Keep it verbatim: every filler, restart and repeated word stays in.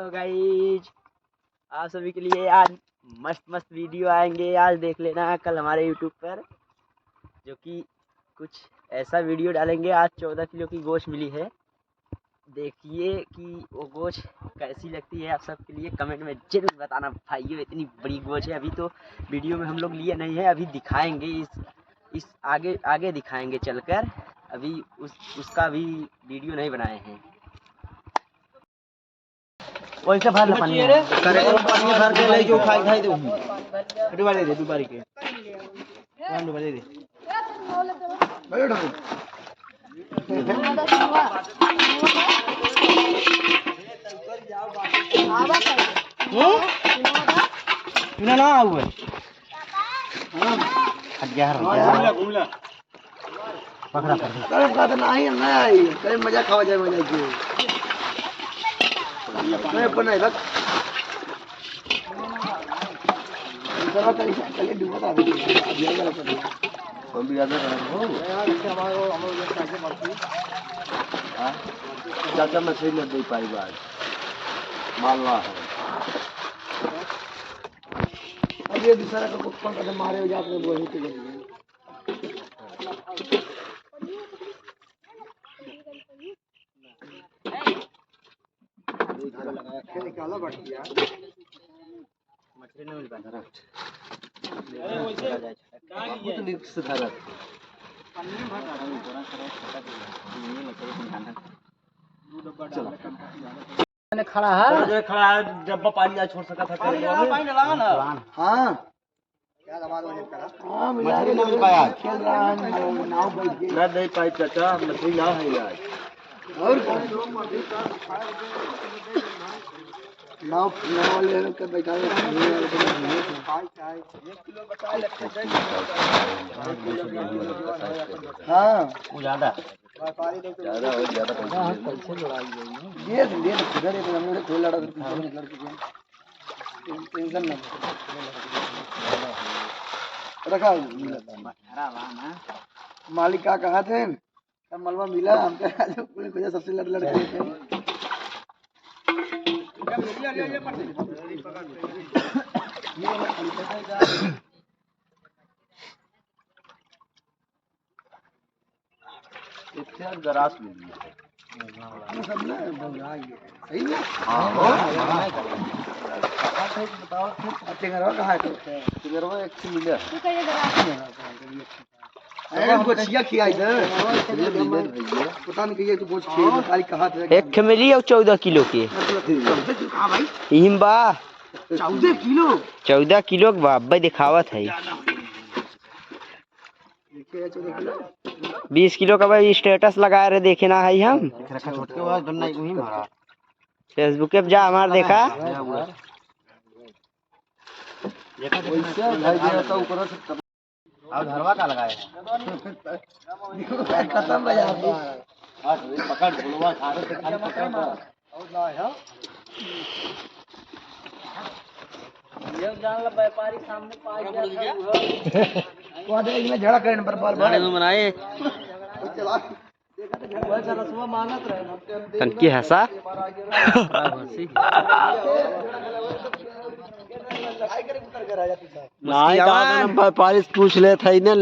तो गाइज, आप सभी के लिए आज मस्त मस्त वीडियो आएंगे, आज देख लेना कल हमारे YouTube पर, जो कि कुछ ऐसा वीडियो डालेंगे। आज चौदह किलो की गोश्त मिली है, देखिए कि वो गोश्त कैसी लगती है। आप सबके लिए कमेंट में जरूर बताना भाइयों, इतनी बड़ी गोश्त है। अभी तो वीडियो में हम लोग लिए नहीं है, अभी दिखाएंगे इस इस आगे आगे दिखाएंगे चलकर। अभी उस उसका भी वीडियो नहीं बनाए हैं। वैसे भर ले पानी। करे, पानी भर के ले जो खाई खाई दे। दुबारे दे, दुबारे के। दुबारे दे। ना, ना, हुआ। हट गया, हट गया। पकड़ा, पकड़ा। अरे, पकड़ा तो नहीं, नहीं आई। अरे, मजा खावा जाए, मजा की। नहीं, ऊपर नहीं, बस। चलो, चलिए, चलिए, डूबा था अभी। अब यही वाला पकड़। हम भी ज्यादा खराब हो। यार, इससे हमारे को, हम लोग जब पैसे बढ़ती। हाँ? चाचा, मछली न दे पाई बात। मालवा है। अब ये दूसरा का कुत्ता का मारे हो जाते हैं, वही तो जल्दी। निकाला बढ़िया। मछली नहीं मिल पाता। बहुत नीक से धरत। चलो। मैंने खड़ा है। अरे, खड़ा है, डब्बा पानी ना छोड़ सका था। पानी डाला, पानी डाला ना। हाँ। हाँ, मिला के नहीं पाया। खेल रहा है, नाव बैठ के। ना दे पाई चाचा, मछली ना है आज। और क्या? नाव, नाव वाले लोग के बैठा हुआ है। हाँ। वो ज्यादा है। ज्यादा हो, ज्यादा पैसे दे दो। ये, ये तो किधर है, हम लोग कोई लड़ा तो पीछे निकल के गए। टेंशन ना। रखा। मालिक का कहा थे? सब मलबा मिला, हमके आज पूरी वजह सबसे लड़ लड़ के लेते हैं। एक ठे गरास मिली है। ये सब ना बंगाल के। सही में? हाँ, हो। कहाँ थे बताओ, फिर टिंगरवा कहाँ है? टिंगरवा एक ठे मिला। तू कहिए गरास में। अरे, गोछिया खिया इधर। ये मिले भैया। पता नहीं कहिए तो गोछ खिया, खाली कहाँ थे? एक ठे मिली और चौदह किलो के। चौदह किलो कहाँ भाई? इहिम बा। चौदह किलो? चौदह किलो के बा, अब्बे दिखावत है। बीस किलो का भाई status लगाए रहे, देखे ना है हम। रखा छोटके हुआ, जब नहीं वही मारा। Facebook पे जा हमार देखा। वैसे भाई जी रहता ऊपर से तब। अब धरवा का लगाए हैं? खत्म हो जाता है। आज पकड़, बुलवा, सारे से खाली पकड़। ये जान ला, व्यापारी सामने पाई गया था, वो। वो दे, इनमें झगड़ा करे नंबर पर, झाड़े में बनाए। तनकी हंसा। नाई का नंबर पर पालिस पूछ ले था इन्हें।